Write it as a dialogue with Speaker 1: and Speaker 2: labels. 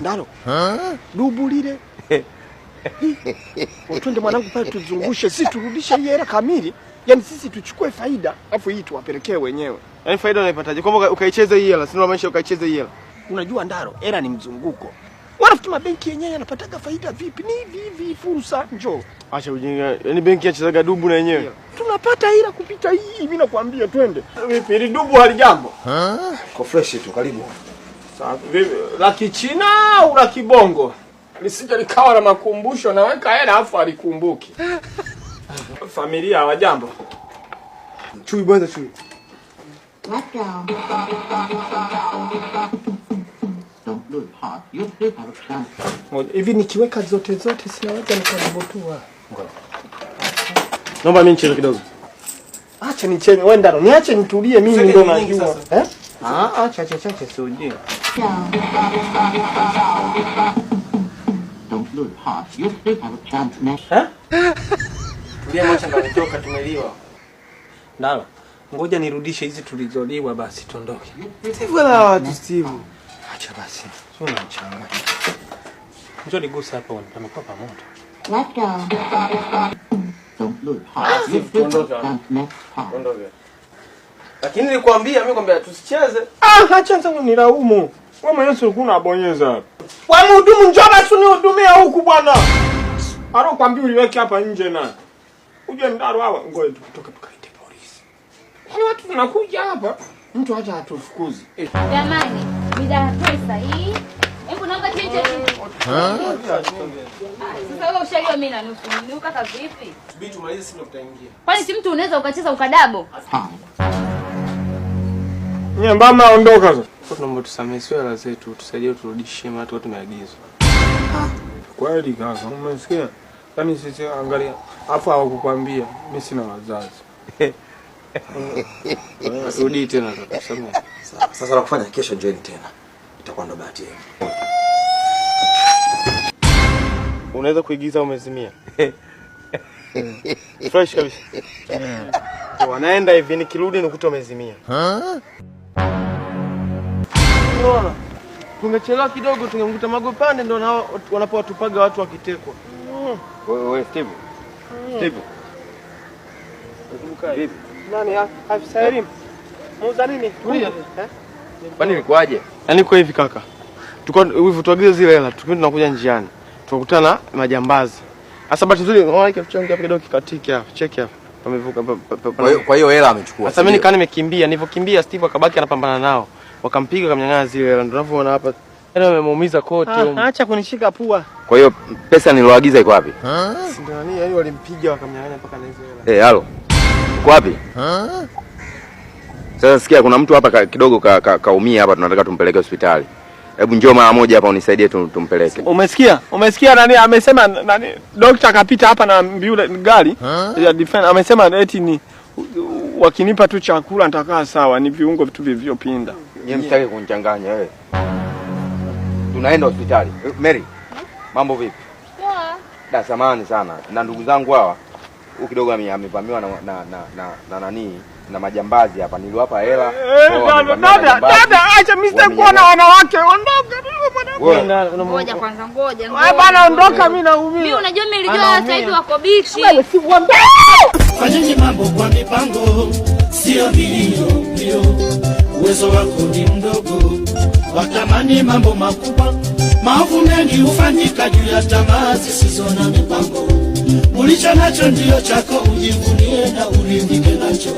Speaker 1: Ndalo. Dubu lile. Twende mwanangu pale tuzungushe, sisi turudishe hii hela kamili. Yaani sisi tuchukue faida, afu hii tuwapelekee wenyewe.
Speaker 2: Yaani faida unaipataje? Kwamba ukaicheza hii hela, si ndio maisha ukaicheza hii hela.
Speaker 1: Unajua Ndaro, hela ni mzunguko. Wanafikiri mabenki yenyewe yanapataga faida vipi? Ni hivi hivi, fursa njoo.
Speaker 2: Acha ujinga. Yaani benki yachezaga dubu na yenyewe.
Speaker 1: Tunapata hela kupita hii, mimi nakwambia twende. Vipi, ili dubu halijambo?
Speaker 3: Kwa fresh tu, karibu.
Speaker 1: Sawa, vipi? La kichina au la kibongo? Lisije likawa la makumbusho, naweka hela afu alikumbuki. Familia hawajambo.
Speaker 2: Chui bwana chui.
Speaker 4: Let go. Don't lose heart. You still have a chance.
Speaker 1: Ngoja, hivi nikiweka zote zote sinaweza nikazibotua.
Speaker 2: Naomba mimi nicheze kidogo.
Speaker 1: Acha nicheze, wewe Ndaro, niache nitulie mimi
Speaker 2: Sasa
Speaker 1: ndo
Speaker 2: ni nyingi
Speaker 1: najua.
Speaker 2: sasa.
Speaker 1: Eh? Ah, acha acha acha sio.
Speaker 4: Go. Don't lose heart. You still have a chance next.
Speaker 2: Tulia macha ndo ametoka tumeliwa.
Speaker 1: Ndaro, ngoja nirudishe hizi tulizoliwa basi tuondoke.
Speaker 2: Steve wala watu Steve.
Speaker 1: Acha basi. Sio unanichanganya. Njoo niguse hapa uone pamekuwa pamoto.
Speaker 4: Let go. Don't lose heart. You still have a chance next time.
Speaker 2: Ondoke. Lakini nilikwambia mimi kwambia tusicheze.
Speaker 1: Ah, acha sasa unilaumu. Wewe mwenyewe si ulikuwa unabonyeza hapa. Wewe mhudumu njoo basi unihudumie huku bwana. Aro kwambia uliweke hapa nje na. Uje Ndaro hawa ngoja tukitoka tukaite polisi. Yaani watu tunakuja hapa mtu hata hatufukuzi. Eh,
Speaker 5: Jamani, bidhaa pesa hii. Hebu naomba chenche. Sasa wewe ushaliwa mimi na nusu. Ni kaka vipi?
Speaker 2: Subiri tumalize sisi ndo tutaingia.
Speaker 5: Kwani si mtu unaweza ukacheza ukadabo?
Speaker 4: Time.
Speaker 1: Nyembamba ondoka sasa.
Speaker 2: Kwa tunaomba tusamehe sio hela zetu, tusaidie turudishie maana tulikuwa tumeagizwa.
Speaker 1: Kweli kaka, umesikia? Yaani sisi angalia, afu hawakukwambia mimi sina wazazi.
Speaker 2: Rudi tena sasa tusamehe.
Speaker 3: Sawa. Sasa la kufanya kesho join tena. Itakuwa ndo bahati yenu.
Speaker 2: Unaweza kuigiza umezimia. Fresh kabisa. Wanaenda hivi nikirudi nikuta umezimia. Unaona? Tungechelewa kidogo tungemkuta Magopande ndo nao wanapowatupaga watu wakitekwa.
Speaker 6: Wewe Steve. Steve. Vipi?
Speaker 1: Nani afisa elimu? Muuza nini?
Speaker 2: Tulia.
Speaker 6: Kwani ilikuwaje?
Speaker 2: Yaani kwa hivi kaka. Tulikuwa hivi tuagize zile hela, tukiwa tunakuja njiani. Tukakutana na majambazi. Sasa bahati nzuri unaona hiki kitu changu hapa kidogo kikatiki hapa. Cheki hapa. Pamevuka
Speaker 6: Kwa hiyo hela amechukua.
Speaker 2: Sasa mimi nikaa nimekimbia, nilivyokimbia Steve akabaki anapambana nao. Wakampiga wakamnyang'anya zile hela. Ndio unavyoona hapa. Yaani wamemuumiza kote huko.
Speaker 1: Acha kunishika pua.
Speaker 6: Kwa hiyo pesa niliyoagiza iko wapi?
Speaker 2: Si ndio nani, yaani walimpiga wakamnyang'anya mpaka na hizo hela.
Speaker 6: Eh, halo. Uko wapi? Sasa sikia kuna mtu hapa kidogo kaumia hapa tunataka tumpeleke hospitali. Hebu njoo mara moja hapa unisaidie tumpeleke.
Speaker 1: Umesikia? Umesikia nani amesema nani daktari akapita hapa na ambulance gari ya defend amesema eti ni wakinipa tu chakula nitakaa sawa, ni viungo vitu vilivyopinda.
Speaker 6: Nyie msitaki kunichanganya wewe. Tunaenda hospitali. Mary, mambo vipi?
Speaker 5: Poa.
Speaker 6: Da, samahani sana. Na ndugu zangu hawa huyu kidogo amevamiwa na nani na majambazi hapa. Niliwapa hela.
Speaker 1: Eh,
Speaker 6: Wao
Speaker 1: dada,
Speaker 6: wamevamiwa na
Speaker 1: dada,
Speaker 6: majambazi.
Speaker 1: dada, acha mimi sitaki kuona wanawake. Ondoka mwanangu.
Speaker 6: Wewe,
Speaker 5: Ngoja kwanza, ngoja.
Speaker 1: Wewe bana ondoka, mimi
Speaker 5: Mimi
Speaker 1: naumia.
Speaker 5: unajua mimi nilijua sasa hivi wako bichi.
Speaker 1: Wewe si uombe.
Speaker 7: Fanyeni mambo kwa mipango, sio mbio mbio. Uwezo wako ni mdogo, watamani mambo makubwa. Maovu mengi hufanyika juu ya tamaa zisizo na mipango. Ulicho nacho ndiyo chako, ujivunie na uridhike nacho.